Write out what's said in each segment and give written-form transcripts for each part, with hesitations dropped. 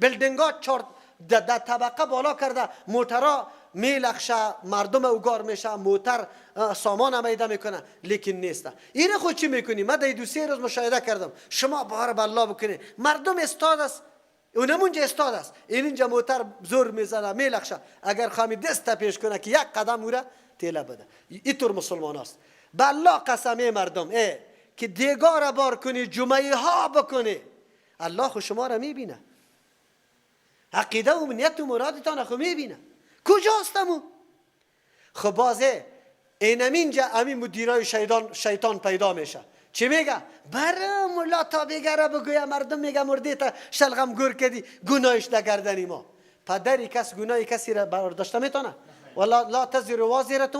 building ها چهار ده طبقه بالا کرده، موترها میلخشه، مردم اوگار میشه، موتر سامان میده میکنه، لیکن نیست. این خود چی میکنی؟ من در 2-3 روز مشاهده کردم. شما بار بالله بکنی، مردم استاد است، اونم اونجا استاد است، این اینجا موتر زور میزنه، میلخشه. اگر خوامی دست پیش کنه که یک قدم او را تیله بده. اینطور مسلمان است. بالله قسمه مردم ای که دیگار بار کنی، جمعه ها بکنی، الله خو شما را میبینه. عقیده و نیت و مرادتان خو میبینه. کجاست امو؟ خب بازه اینمینجا امین مدیرای شیطان پیدا میشه. چی میگه؟ بر ملا تا بگره بگویه، مردم میگه مرده تا شلغم گور کدی، گناهش در گردنی ما. پدری کس گناه کسی را برداشته میتونه؟ ولا لا تزر وازرة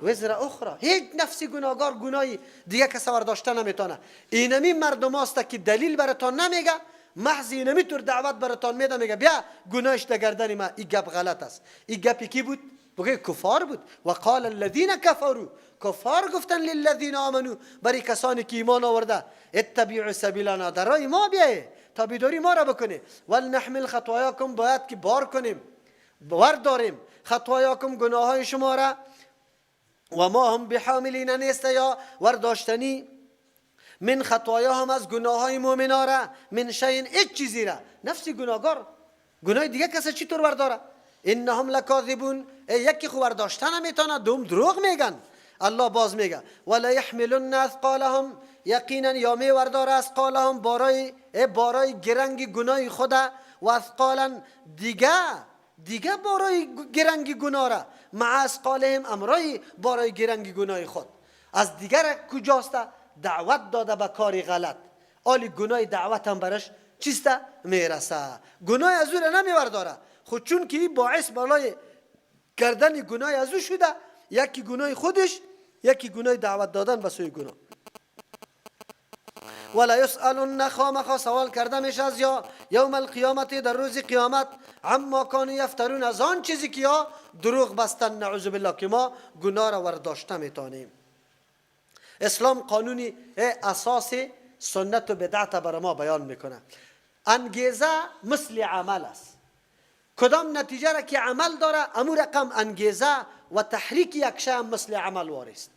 وزر أخرى. هیچ نفسی گناهگار گناهی دیگه کس برداشته نمیتونه. اینمی مردم هاست که دلیل براتان نمیگه، محض اینمی طور دعوت براتان میده، میگه بیا گناهش در گردن ما. این گپ غلط است. این گپی کی بود؟ بگه کفار بود. و قال الذين كفروا، کفار گفتن للذین آمنوا، برای کسانی که ایمان آورده، اتبعوا سبیلنا، در راه ما بیایه، تابعداری ما را بکنه، ولنحمل خطایاکم، باید که بار کنیم، ورداریم، خطایاکم، گناه های شما را، و ما هم بحاملین، نیست یا ورداشتنی، من خطایاهم، از گناه های مؤمنا را، من شیء، هیچ چیزی را. نفسی گناهگار گناه دیگه کسی چطور ورداره؟ انهم لکاذبون. یکی خو ورداشتن نمیتونه، دوم دروغ میگن. الله باز میگه ولا يحملن اثقالهم، یقینا یا می ورداره، اثقالهم، بارای گرنگ گناه خدا، و اثقالا، دیگه بارای گرنگ گناه را، مع اثقالهم، امرای بارای گرنگ گناه خود. از دیگر کجاست؟ دعوت داده به کاری غلط، آلی گناه دعوت هم برش چیسته؟ میرسه. گناه از او را نمیورداره خود، چون که این باعث بالای گردن گناه از او شده. یکی گناه خودش، یکی گناه دعوت دادن به سوی گناه. ولا یسألن، خامخا سوال کرده میشه از یا، یوم القیامت، در روز قیامت، عما کانوا یفترون، از آن چیزی که یا دروغ بستن. نعوذ بالله که ما گناه را ورداشته میتونیم. اسلام قانونی اساس سنت و بدعت برای ما بیان میکنه. انگیزه مثل عمل است. کدام نتیجه را که عمل داره، امو رقم انگیزه و تحریک یک شی مثل عمل وارست.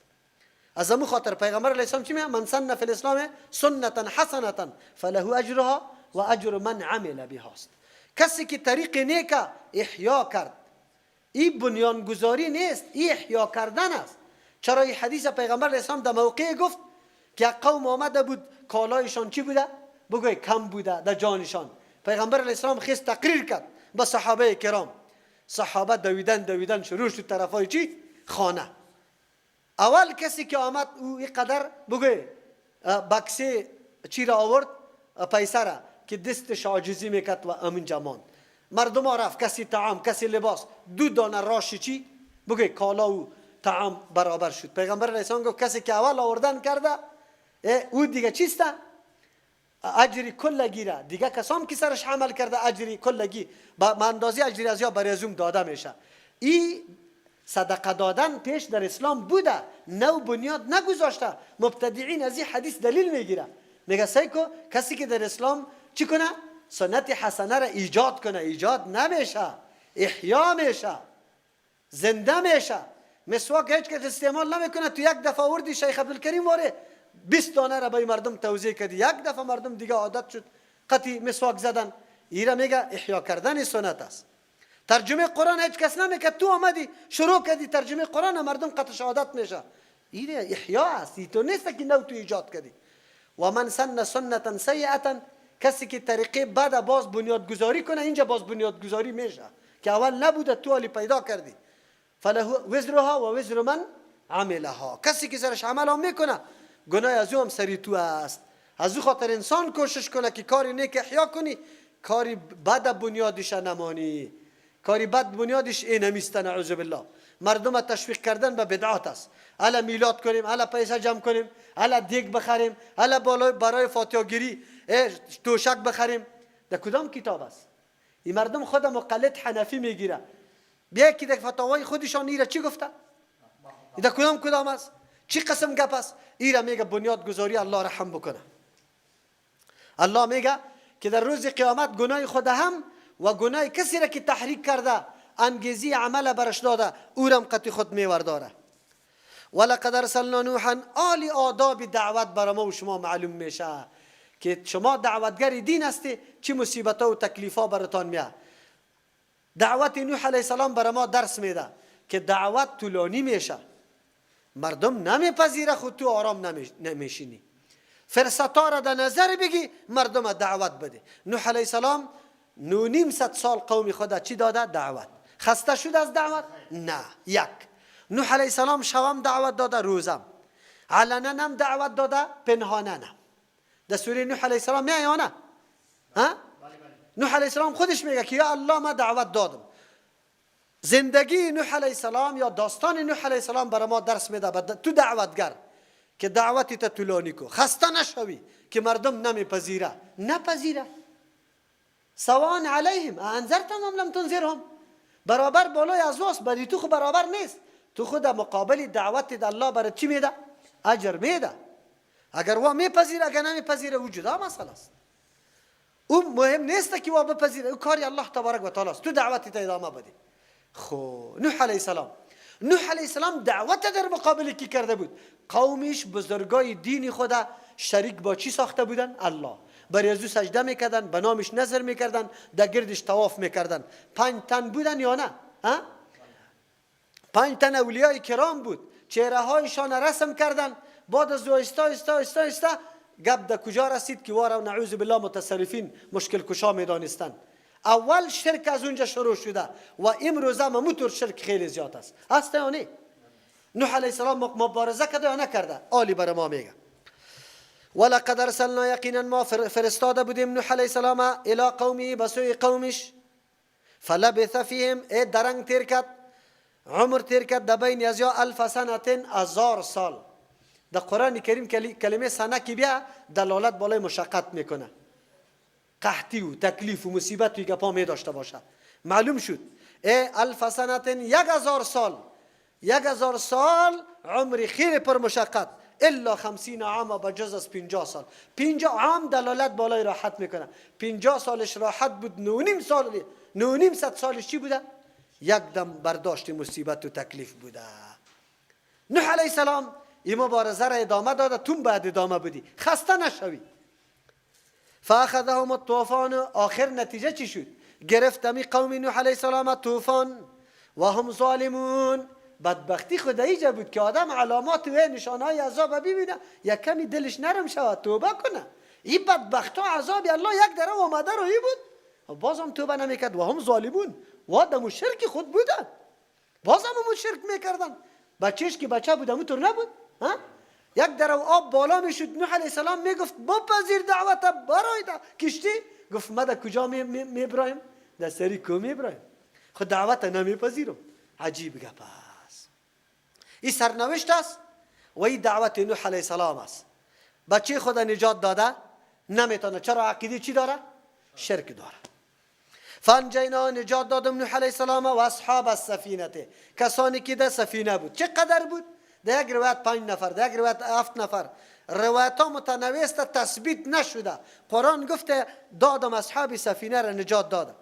از امو خاطر پیغمبر علیه السلام چی میگه؟ من سن فی الاسلام سنة حسنة فله اجرها و اجر من عمل بها است. کسی که طریق نیک احیا کرد، این بنیانگذاری نیست، این احیا کردن است. چرا این حدیث پیغمبر علیه السلام در موقع گفت که قوم آمده بود، کالایشان چی بوده؟ بگوی کم بوده در جانشان. پیغمبر علیه السلام خیز تقریر کرد با صحابه کرام. صحابه دویدن دویدن شروع شد طرفای چی؟ خانه. اول کسی که آمد، او اینقدر بگوی بکسه چی را آورد، پیسه را که دستش عاجزی میکرد و امین ماند. مردم ها رفت، کسی طعام، کسی لباس، دو دانه راش چی؟ بگوی کالا و طعام برابر شد. پیغمبر علیه السلام گفت کسی که اول آوردن کرده، او دیگه چیسته؟ اجری کل گیره. دیگه کسام که سرش عمل کرده، اجری کلگی با اندازه اجری از یا برای ازوم داده میشه. ای صدقه دادن پیش در اسلام بوده، نو بنیاد نگذاشته. مبتدعین از این حدیث دلیل میگیره، میگه سیکو کسی که در اسلام چی کنه؟ سنت حسنه را ایجاد کنه. ایجاد نمیشه، احیا میشه، زنده میشه. مسواک هیچ کس استعمال نمیکنه، تو یک دفعه آوردی، شیخ عبدالکریم واره 20 دانه را به مردم توزیع کردی، یک دفعه مردم دیگه عادت شد قطی مسواک زدن. ایره میگه احیا کردن سنت است. ترجمه قرآن هیچ کس نمیکرد، تو آمدی شروع کردی ترجمه قرآن، مردم قطش عادت میشه. ایره احیا است، ای تو نیست که نو تو ایجاد کردی. و من سن سنة سیئة، کسی که طریقه بعد باز بنیاد گذاری کنه، اینجا باز بنیاد گذاری میشه که اول نبوده، تو علی پیدا کردی، فله وزرها و وزر من عملها. کسی که سرش عمل هم میکنه، گناه از او هم سری تو است. از او خاطر انسان کوشش کنه که کاری نیک احیا کنی، کاری بد بنیادش نمانی. کاری بد بنیادش این همیست. نعوذ بالله. مردم تشویق کردن به بدعات است. الا میلاد کنیم، الا پیسه جمع کنیم، الا دیگ بخریم، الا بالای برای فاتحه گیری توشک بخریم. در کدام کتاب است؟ این مردم خود مقلد حنفی میگیره. بیا که در فتاوای خودشان ایره چی گفته؟ در کدام است؟ چی قسم گپ است؟ ایره میگه بنیاد گذاری. الله رحم بکنه. الله میگه که در روز قیامت گناه خود هم و گناه کسی را که تحریک کرده، انگیزی عمل برش داده، او را هم قطع خود میورداره. ولقد ارسلنا نوحا. آلی آداب دعوت برای ما و شما معلوم میشه که شما دعوتگر دین هستی، چه مصیبت و تکلیف ها براتان میاد. دعوت نوح علیه السلام برای ما درس میده که دعوت طولانی میشه، مردم نمیپذیره، خود تو آرام نمیشینی، فرصت ها را در نظر بگی، مردم دعوت بده. نوح علیه السلام 950 سال قوم خود چی داده؟ دعوت. خسته شد از دعوت؟ نه. یک، نوح علیه السلام شوم دعوت داده، روزم علنا هم دعوت داده، پنهانا هم. در سوره نوح علیه السلام میایه یا نه؟ ها؟ نوح علیه السلام خودش میگه که یا الله ما دعوت دادم. زندگی نوح علیه السلام یا داستان نوح علیه السلام برای ما درس میده، تو دعوتگر که دعوتی تا طولانی کو، خسته نشوی که مردم نمیپذیره، نپذیره. سواء علیهم انذرتهم ام لم تنذرهم، برابر بالای از واست، بلی تو خو برابر نیست. تو خود مقابل دعوت الله برای چی میده؟ اجر میده. اگر وا میپذیره، اگر نمیپذیره او جدا مسئله است. او مهم نیست که وا بپذیره، او کاری الله تبارک و تعالی است. تو دعوت تا ادامه بده. خو نوح علیه السلام، نوح علیه السلام دعوت در مقابل کی کرده بود؟ قومش بزرگای دین خدا شریک با چی ساخته بودن؟ الله. برای از او سجده میکردن، به نامش نظر میکردن، در گردش طواف میکردن. 5 تن بودن یا نه؟ ها؟ 5 تن اولیای کرام بود، چهره هایشان رسم کردن. بعد از او آهسته آهسته آهسته آهسته گپ در کجا رسید که وارا نعوذ بالله متصرفین مشکل کشا میدانستند. اول شرک از اونجا شروع شده و امروز هم موتور شرک خیلی زیاد است. هست یا نه؟ نوح علیه السلام مبارزه کرده یا نکرده؟ آلی برای ما میگه ولقد ارسلنا، یقینا ما فرستاده بودیم نوح علیه السلام الی قومه، به سوی قومش. فلبث فیهم، ای درنگ تیر کرد، عمر تیر کرد در بین از یا الف سنة، 1000 سال. در قرآن کریم کلمه سنه که بیا دلالت بالای مشقت میکنه، قحطی و تکلیف و مصیبت و گپا می داشته باشه. معلوم شد ای الف سنة 1000 سال، 1000 سال عمر خیلی پر مشقت، الا 50 عام، بجز از 50 سال. 50 عام دلالت بالای راحت میکنه. 50 سالش راحت بود، 9.5 سال، 950 سالش چی بوده؟ یک دم برداشت مصیبت و تکلیف بوده. نوح علیه السلام این مبارزه را ادامه داده، تون بعد ادامه بدی، خسته نشوی. فاخذهم الطوفان، آخر نتیجه چی شد؟ گرفت می قوم نوح علیه السلام طوفان و هم ظالمون. بدبختی خدایی جا بود که آدم علامات و نشانهای عذاب ببینه، یک کمی دلش نرم شود، توبه کنه. این بدبخت ها عذاب الله یک دره آمده روی بود، بازم توبه نمیکرد. و هم ظالمون، و دمو شرک خود بودن، بازم همون شرک میکردن. بچهش که بچه بود همونطور نبود، ها؟ یک در آب بالا میشد، نوح علیه السلام میگفت بپذیر دعوت برای دا کشتی. گفت ما در کجا میبرایم؟ در سری کو میبرایم، خود دعوت نمیپذیرم. عجیب گپ است. این سرنوشت است و این دعوت نوح علیه السلام است. بچه خود نجات داده نمیتونه. چرا؟ عقیده چی داره؟ شرک داره. فانجینا، نجات دادم نوح علیه السلام و اصحاب السفینه، کسانی که در سفینه بود. چه قدر بود؟ در یک روایت 5 نفر، در یک روایت 7 نفر. روایت ها متنوع است، تثبیت نشده. قرآن گفته دادم اصحاب سفینه را نجات دادم.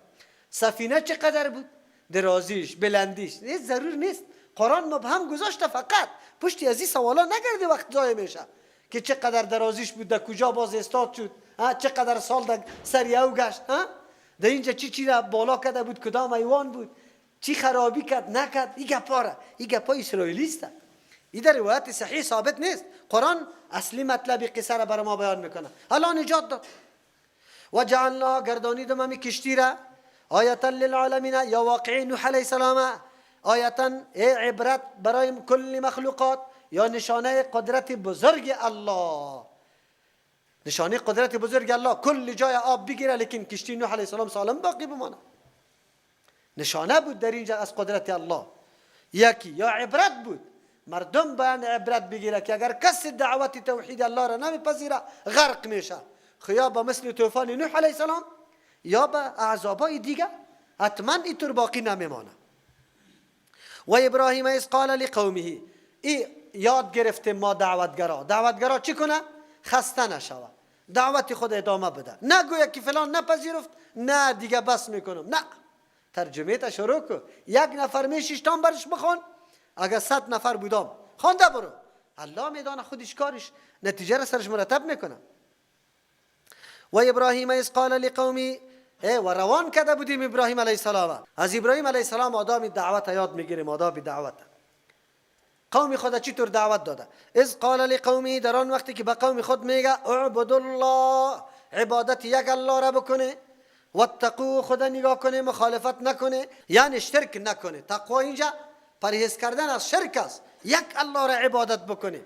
سفینه چه قدر بود؟ درازیش، بلندیش، نه ضرور نیست. قرآن مبهم گذاشته، فقط پشتی از این سوالا نگرده وقت ضایع میشه که چه قدر درازیش بود، در کجا باز استاد شد، چه قدر سال در سر او گشت، در اینجا چی چی را بالا کرده بود، کدام ایوان بود، چی خرابی کرد نکرد. این گپا را، این گپا اسرائیلی است. این در روایت صحیح ثابت نیست. قرآن اصلی مطلب قصه را برای ما بیان میکنه. الان نجات داد. و جعلنا، گردانیدم همی کشتی را آیتا للعالمین، یا واقعی نوح علیه السلام آیتا ای عبرت برای کل مخلوقات، یا نشانه قدرت بزرگ الله. نشانه قدرت بزرگ الله، کل جای آب بگیره لیکن کشتی نوح علیه السلام سالم باقی بمانه. نشانه بود در اینجا از قدرت الله. یکی یا عبرت بود، مردم باید عبرت بگیره که اگر کسی دعوت توحید الله را نمیپذیره غرق میشه، خو یا با مثل طوفان نوح علیه السلام یا به عذابای دیگه، حتما اینطور باقی نمیمانه. و ابراهیم اذ قال لقومه، ای یاد گرفتیم ما دعوتگرا، دعوتگرا چی کنه؟ خسته نشوه، دعوت خود ادامه بده. نگویا که فلان نپذیرفت، نه دیگه بس میکنم، نه، ترجمه تا شروع کن. یک نفر میشیشتام برش بخوان، اگر 100 نفر بودم خوانده برو، الله میدانه خودش کارش، نتیجه را سرش مرتب میکنه. و ابراهیم اذ قال لقومی، و روان کرده بودیم ابراهیم علیه السلام. از ابراهیم علیه السلام آداب دعوت یاد میگیریم، آداب دعوت. قوم خود چطور دعوت داده؟ اذ قال لقومی، در آن وقتی که به قوم خود میگه اعبدوا الله، عبادت یک الله را بکنه، واتقوا، خدا نگاه کنه، مخالفت نکنه، یعنی شرک نکنه. تقوا اینجا پرهیز کردن از شرک است، یک الله را عبادت بکنه.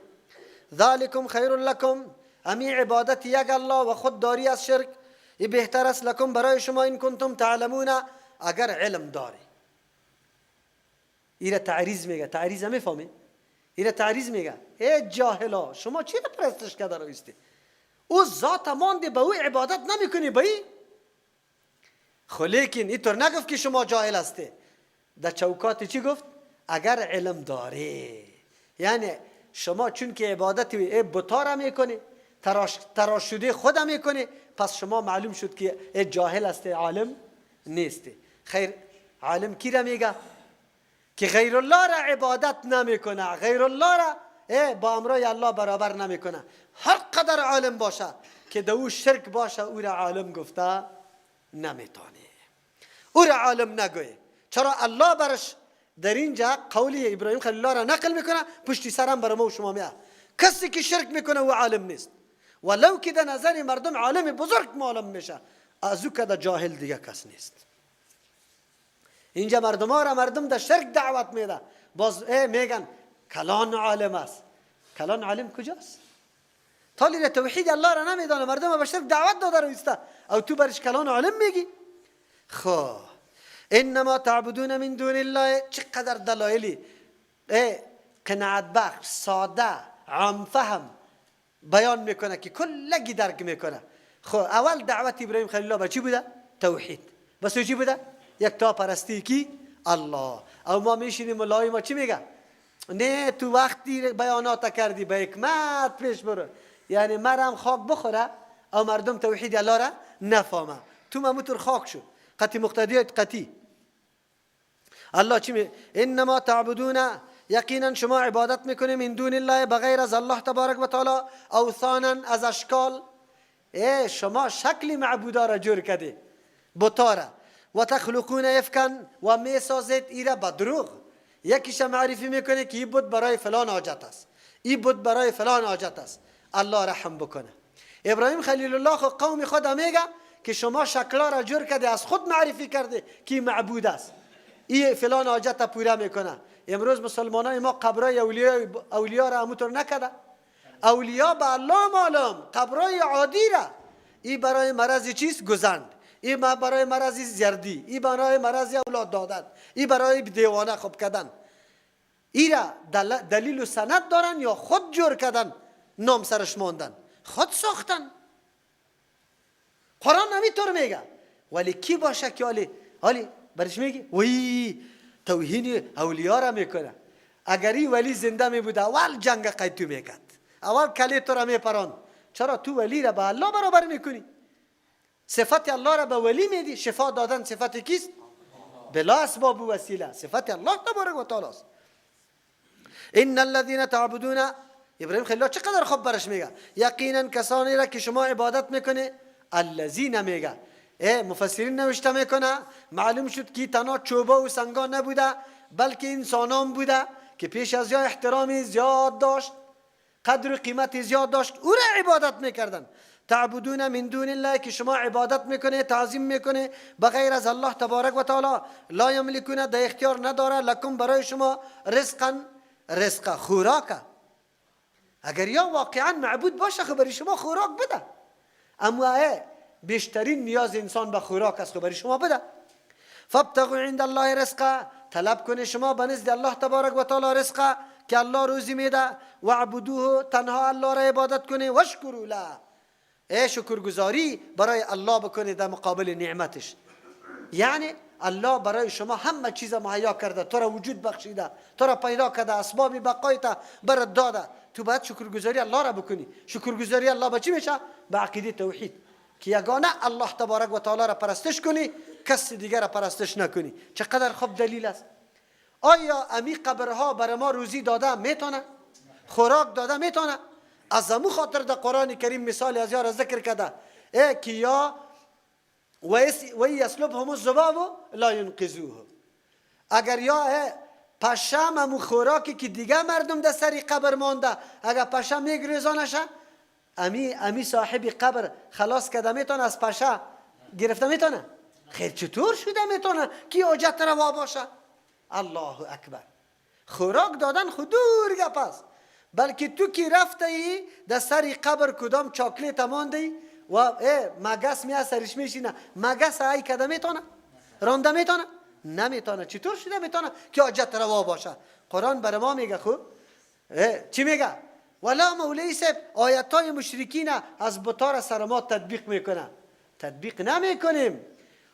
ذالکم خیر لکم، امی عبادت یک الله و خودداری از شرک ای بهتر است، لکم برای شما، این کنتم تعلمون، اگر علم داری. ایره تعریض میگه، تعریض هم میفهمی؟ ایره تعریض میگه ای جاهلا، شما چی را پرستش کرده رویستی؟ او ذات مانده، به او عبادت نمیکنی به ای؟ خو لیکن اینطور نگفت که شما جاهل هستی. در چوکات چی گفت؟ اگر علم داری. یعنی شما چون که عبادت ای بتا را میکنی، تراش شده خود میکنی، پس شما معلوم شد که ای جاهل هستی، عالم نیستی. خیر، عالم کی را میگه؟ که غیر الله را عبادت نمیکنه، غیر الله را با امرای الله برابر نمیکنه. هر قدر عالم باشه که دو شرک باشه، او را عالم گفته نمیتونه، او را عالم نگوی. چرا الله برش در اینجا قولی ابراهیم خلیل الله را نقل میکنه، پشتی سرم برای ما و شما میاد. کسی که شرک میکنه او عالم نیست، ولو که در نظر مردم عالم بزرگ معلوم میشه، از او که جاهل دیگه کس نیست. اینجا مردم ها را مردم در شرک دعوت میده، باز میگن کلان عالم است. کلان عالم کجاست؟ تالی توحید الله را نمیدانه، مردم به شرک دعوت داده رو ایسته، او تو برش کلان عالم میگی؟ خب انما تعبدون من دون الله، چقدر دلایلی قناعت بخش، ساده، عام فهم بیان میکنه که کلگی درک میکنه. خب اول دعوت ابراهیم خلیل الله به چی بوده؟ توحید. بس چی بوده؟ یک تا پرستی کی؟ الله. او ما میشینیم ملای ما چی میگه؟ نه تو وقتی بیانات کردی به حکمت پیش برو، یعنی مرم خاک بخوره او مردم توحید الله را نفهمه، تو مموتور خاک شو قطی مقتدیت قطی. الله چی می؟ انما تعبدون، یقینا شما عبادت میکنیم من دون الله، بغیر از الله تبارک و تعالی، اوثانا از اشکال. شما شکل معبودا را جور کردی، بتاره، و تخلقون افکن، و میسازید ایره به دروغ. یکیش معرفی میکنه که این بود برای فلان حاجت است، این بود برای فلان حاجت است. الله رحم بکنه. ابراهیم خلیل الله خو قوم خود میگه که شما شکلا را جور کرده، از خود معرفی کرده که معبود است، این فلان حاجت پوره میکنه. امروز مسلمانای ما قبرای اولیا را همونطور نکرده، اولیا به الله معلوم، قبرای عادی را این برای مرض چیست؟ گزند، این برای مرض زردی، این برای مرض اولاد دادن، این برای دیوانه خوب کردن. این را دلیل و سند دارن یا خود جور کردن، نام سرش ماندن، خود ساختن. قرآن همینطور میگه. ولی کی باشه که حالی برش میگه وی توهین اولیا را میکنه؟ اگر این ولی زنده می بود اول جنگ قید تو میکرد، اول کلی تو را میپران. چرا تو ولی را به الله برابر میکنی؟ صفت الله را به ولی میدی. شفا دادن صفت کیست؟ بلا اسباب و وسیله، صفت الله تبارک و تعالی است. ان الذين تعبدون، ابراهیم خلیل الله چقدر خوب برش میگه، یقینا کسانی را که شما عبادت میکنه، الذین میگه، مفسرین نوشته میکنه معلوم شد که تنها چوبه و سنگا نبوده، بلکه انسانان بوده که پیش از یا احترام زیاد داشت، قدر و قیمت زیاد داشت، او را عبادت میکردن. تعبدون من دون الله، که شما عبادت میکنه، تعظیم میکنه بغیر از الله تبارک و تعالی، لا یملکون، در اختیار نداره، لکم برای شما، رزقا، رزق خوراک. اگر یا واقعا معبود باشه خب برای شما خوراک بده، اما بیشترین نیاز انسان به خوراک است، خب برای شما بده. فابتغوا عند الله رزقا، طلب کنه شما به نزد الله تبارک و تعالی رزقا که الله روزی میده. وعبدوه، تنها الله را عبادت کنه، واشکروا له، شکرگزاری برای الله بکنه در مقابل نعمتش. یعنی الله برای شما همه چیز مهیا کرده، تو را وجود بخشیده، تو را پیدا کرده، اسباب بقایت برات داده، تو باید شکرگزاری الله را بکنی. شکرگزاری الله به چی میشه؟ به عقیده توحید که یگانه الله تبارک و تعالی را پرستش کنی، کس دیگر را پرستش نکنی. چقدر خوب دلیل است. آیا امی قبرها بر ما روزی داده میتونه؟ خوراک داده میتونه؟ از امو خاطر در قرآن کریم مثال از یار ذکر کرده ای که یا و یسلبهم الذباب لا ینقذوه. اگر یا پشم امو خوراکی که دیگه مردم در سری قبر مانده، اگر پشم میگریزانشه، امی صاحب قبر خلاص کرده میتونه؟ از پشه گرفته میتونه؟ خیر، چطور شده میتونه که حاجت روا باشه؟ الله اکبر. خوراک دادن خود دور گپ است، بلکه تو که رفته ای در سری قبر کدام چاکلیت مانده ای و مگس می سرش میشینه، مگس ای کده میتونه؟ رانده میتونه؟ نمیتونه. چطور شده میتونه که حاجت روا باشه؟ قرآن بر ما میگه خو چی میگه؟ ولا مولوی صاحب آیت های مشرکین از بتا سر ما تطبیق میکنه. تطبیق نمیکنیم.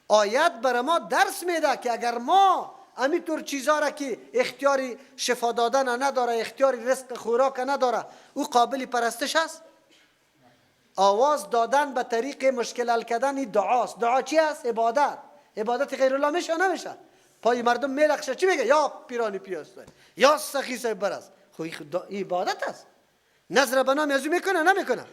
آیت بر ما درس میده که اگر ما همینطور چیزا را که اختیاری شفا دادن نداره، اختیاری رزق خوراک نداره، او قابل پرستش است؟ آواز دادن به طریق مشکل حل کردن دعاست. دعا چی است؟ عبادت. عبادت غیر الله میشه نمیشه؟ پای مردم میلخشه چی میگه؟ یا پیرانی پیاست یا سخی صاحب بر است. خو این عبادت است. نظر به نام از او میکنه نمیکنه؟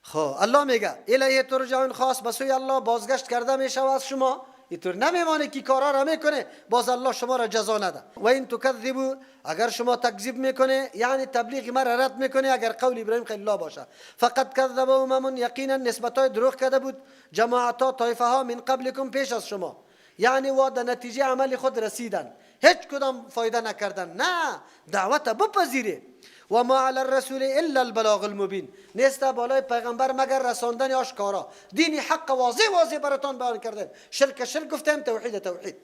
خب الله میگه الیه ترجعون، خاص به سوی الله بازگشت کرده میشه از شما. اینطور نمیمانه که کارا را میکنه باز الله شما را جزا نده. و این تکذبوا، اگر شما تکذیب میکنه یعنی تبلیغ مرا رد میکنه، اگر قول ابراهیم خلیل الله باشه، فقط کذب امم، یقینا نسبت های دروغ کرده بود جماعت ها طایفه ها من قبلکم پیش از شما، یعنی وا در نتیجه عمل خود رسیدن، هیچ کدام فایده نکردن. نه، دعوت بپذیره. و ما علی الرسول الا البلاغ المبین، نیست بالای پیغمبر مگر رساندن آشکارا. دین حق واضح واضح براتان بیان کردن، شرک شرک گفتم، توحید توحید.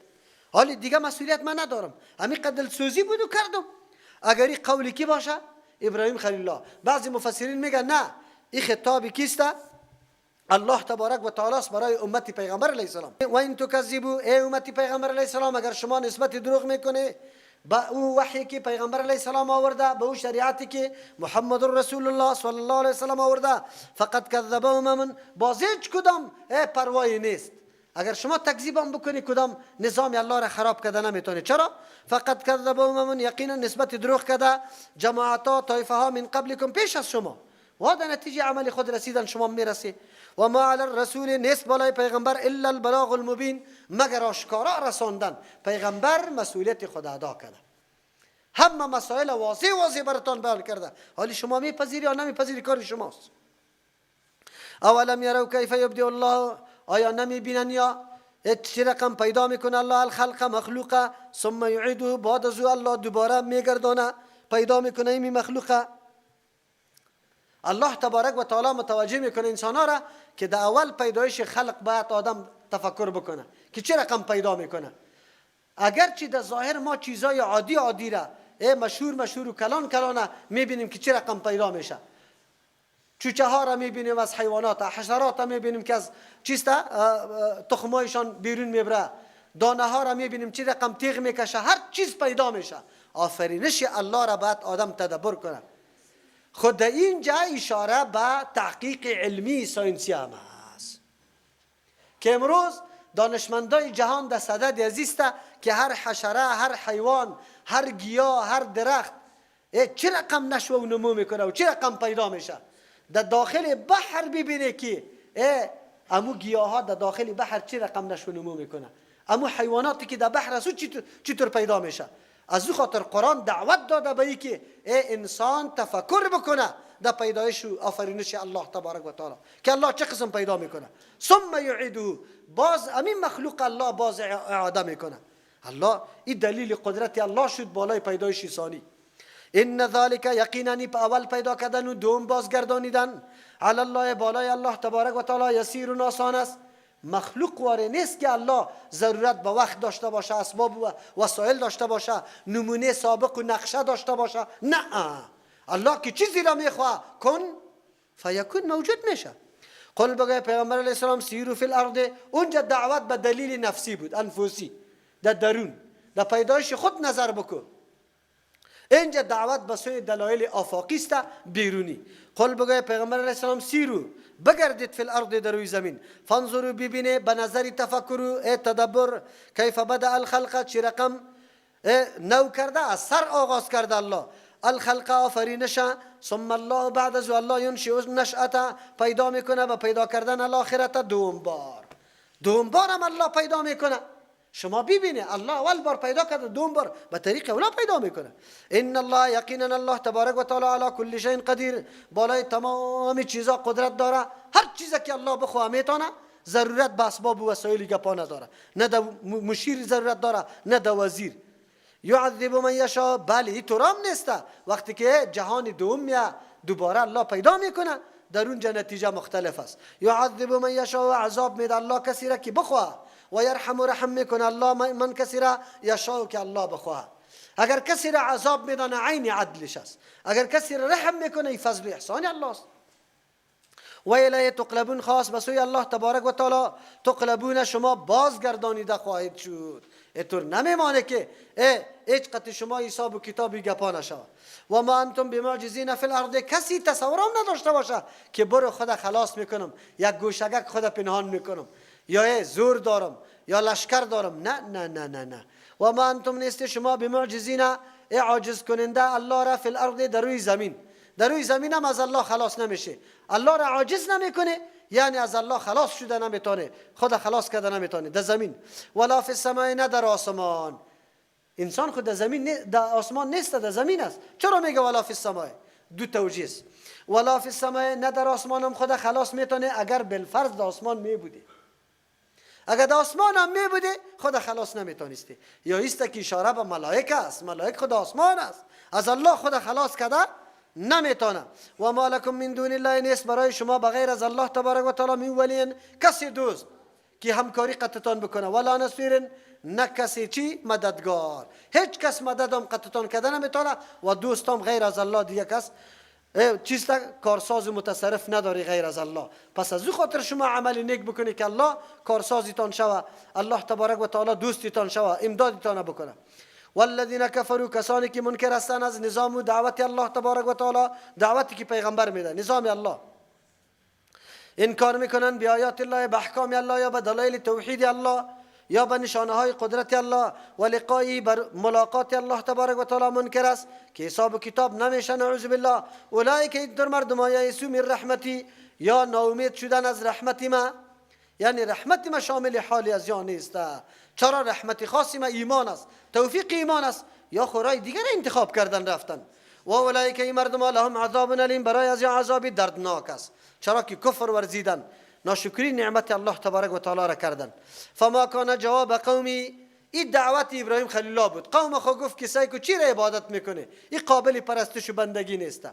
حالی دیگه مسئولیت من ندارم، همین قدر دلسوزی بود و کردم. اگر این قولی کی باشه؟ ابراهیم خلیل الله. بعضی مفسرین میگن نه، این خطاب کیست؟ الله تبارک و تعالی است برای امت پیغمبر علیه السلام. و این تکذبوا، ای امت پیغمبر علیه السلام، اگر شما نسبت دروغ میکنه با او وحی که پیغمبر علیه السلام آورده، به او شریعتی که محمد رسول الله صلی الله علیه وسلم آورده، فقط کذب امم، باز هیچ کدام پروایی نیست. اگر شما تکذیب هم بکنی کدام نظام الله را خراب کرده نمیتونه. چرا؟ فقط کذب امم، یقینا نسبت دروغ کرده جماعت ها طایفه ها من قبلکم پیش از شما، و در نتیجه عمل خود رسیدن شما میرسی. و ما علی الرسول، نیست بالای پیغمبر الا البلاغ المبین، مگر آشکارا رساندن. پیغمبر مسئولیت خود ادا کرده، همه مسائل واضح واضح براتان بیان کرده. حالی شما میپذیری یا نمیپذیری کار شماست. اولم یروا کیف یبدئ الله، آیا نمیبینن یا چه رقم پیدا میکنه الله الخلق مخلوقه، ثم یعیده، بعد از او الله دوباره میگردانه پیدا میکنه این مخلوقه. الله تبارک و تعالی متوجه میکنه انسان ها را که در اول پیدایش خلق باید آدم تفکر بکنه که چه رقم پیدا میکنه. اگرچه در ظاهر ما چیزای عادی عادی را مشهور مشهور و کلان کلانه میبینیم که چه رقم پیدا میشه، چوچه ها را میبینیم از حیوانات، حشرات را میبینیم که از چیست تخمایشان بیرون میبره، دانه ها را میبینیم چه رقم تیغ میکشه، هر چیز پیدا میشه. آفرینش الله را باید آدم تدبر کنه. خود اینجا اشاره به تحقیق علمی ساینسی هم هست که امروز دانشمندای جهان در صدد ازیست که هر حشره، هر حیوان، هر گیاه، هر درخت چه رقم نشو و نمو میکنه و چه رقم پیدا میشه. در داخل بحر ببینه که امو گیاه ها در داخل بحر چه رقم نشو و نمو میکنه، امو حیواناتی که در بحر است چطور پیدا میشه. از او خاطر قرآن دعوت داده به ای که ای انسان تفکر بکنه در پیدایش و آفرینش الله تبارک و تعالی که الله چه قسم پیدا میکنه. ثم یعیده، باز امین مخلوق الله باز اعاده میکنه. الله این دلیل قدرت الله شد بالای پیدایش ثانی. ان ذلک یقینا په اول پیدا کردن و دوم بازگردانیدن علی الله بالای الله تبارک و تعالی یسیر و آسان است. مخلوق واره نیست که الله ضرورت به وقت داشته باشه، اسباب و وسایل داشته باشه، نمونه سابق و نقشه داشته باشه. نه، الله که چیزی را میخواه کن فیکون موجود میشه. قل بگه پیغمبر علیه السلام سیروا فی الارض. اونجا دعوت به دلیل نفسی بود، انفسی، در درون، در پیدایش خود نظر بکن. اینجا دعوت به سوی دلایل آفاقی است، بیرونی. قل بگه پیغمبر علیه السلام سیرو بگردید فی الارض در روی زمین، فانظروا ببینه به نظر تفکر و تدبر، کیف بدأ الخلق، چی رقم نو کرده، از سر آغاز کرده الله الخلق آفرینش، ثم الله بعد از الله ینشئ نشأته، پیدا میکنه و پیدا کردن الاخرت دوم بار، دوم بار هم الله پیدا میکنه. شما ببینه الله اول بار پیدا کرده، دوم بار به طریق اولا پیدا میکنه. ان الله یقینا الله تبارک و تعالی علی کل شیء قدیر، بالای تمام چیزا قدرت داره. هر چیزی که الله بخواه میتونه، ضرورت به اسباب و وسایل گپا نداره، نه د مشیر ضرورت داره نه د وزیر. یعذب من یشاء، بله اینطور هم نیست. وقتی که جهان دوم میاد دوباره الله پیدا میکنه، در اونجا نتیجه مختلف است. یعذب من یشاء، عذاب میده الله کسی را که بخواه، و یرحم، رحم میکنه الله من کسی را یشاء که الله بخواه. اگر کسی را عذاب میدانه عین عدلش است، اگر کسی را رحم میکنه ای فضل احسان الله است. و الیه تقلبون، خاص به سوی الله تبارک و تعالی تقلبون، شما بازگردانیده خواهید شد. اینطور نمیمانه که هیچ قطع شما حساب و کتابی گپا نشود. و ما انتم بمعجزین فی الارض، کسی تصورم نداشته باشه که برو خدا خلاص میکنم، یک گوشگک خدا پنهان میکنم، یا زور دارم یا لشکر دارم. نه نه نه نه نه. و ما انتم نیست شما بمعجزین، عاجز کننده الله را فی الارض در روی زمین. در روی زمین هم از الله خلاص نمیشه. الله را عاجز نمیکنه، یعنی از الله خلاص شده نمیتونه، خدا خلاص کرده نمیتونه در زمین. ولا فی السماء، نه در آسمان. انسان خود در زمین، در آسمان نیست، در زمین است. چرا میگه ولا فی السماء؟ دو توجیه است. ولا فی السماء، نه در آسمان هم خدا خلاص میتونه، اگر بالفرض در آسمان میبودی، اگر در آسمان هم میبودی خدا خلاص نمیتونستی. یا ایست که اشاره به ملائکه است، ملائکه خدا آسمان است، از الله خدا خلاص کرده نمیتونه. و ما لکم من دون الله، نیست برای شما بغیر از الله تبارک و تعالی من ولی، کسی دوست که همکاری قطتان بکنه، ولا نصیر، نه کسی چی مددگار. هیچ کس مددم قطتان کرده نمیتونه و دوستم غیر از الله دیگه کس چیز کارساز متصرف نداری غیر از الله. پس از او خاطر شما عمل نیک بکنی که الله کارسازتان شوه، الله تبارک و تعالی دوستتان شوه، امدادتان بکنه. والذین کفروا، کسانی که منکر هستند از نظام و دعوت الله تبارک و تعالی، دعوتی که پیغمبر میده، نظام الله، انکار میکنن به آیات الله، به احکام الله، یا به دلایل توحید الله، یا به نشانه های قدرت الله، و لقایی، بر ملاقات الله تبارک و تعالی منکر است که حساب و کتاب نمیشه، نعوذ بالله. اولئک، این مردم، یئسوا من رحمتی، یا ناامید شدن از رحمت ما، یعنی رحمت ما شامل حالی از یا نیست. چرا؟ رحمت خاصی ما ایمان است، توفیق ایمان است، یا خورای دیگر انتخاب کردن رفتن. و اولئک، این مردم، لهم عذاب الیم، برای از یا عذاب دردناک است. چرا که کفر ورزیدن، ناشکری نعمت الله تبارک و تعالی را کردن. فما کان جواب قومه، این دعوت ابراهیم خلیل الله بود. قوم خو گفت که سیکو چی را عبادت میکنه؟ این قابل پرستش و بندگی نیست.